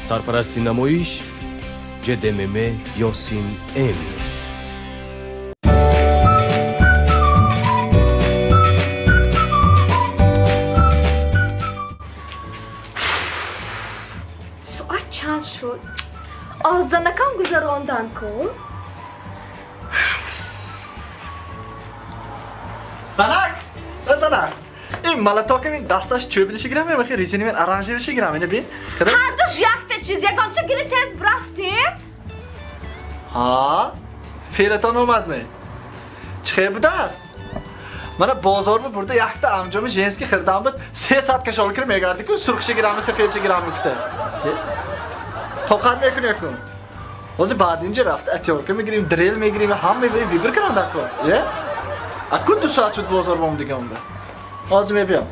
Сарпарасти намоиш ҶДММ Ёсин М. Соат чанд шуд? Занакам гузарондан ку? Занак! Занак! Ин малатокам ин дасташ чӯбилиши гирам, мехи резини мен оранжевиши гирам, ина бин. Ҳардуш якта чиз, ягонча гири тез брафтӣ? Ҳа? Феълатон омадме? Чӣ хел будааст? Мана бозорба бурда якта амҷоми женский хирдам буд, 3 соат кашол кира мегарди ку, сурхши гирамми, сафедши гирамми кута. Тоқат мекунӣ ку? Ҳозир баъд инҷа рафта атёрка мегирим, дрел мегирим, ҳама вибр кунам дар кор. Е? Аку 2 соат шуд бозор бом дигам буда. Ҳозир мебиям.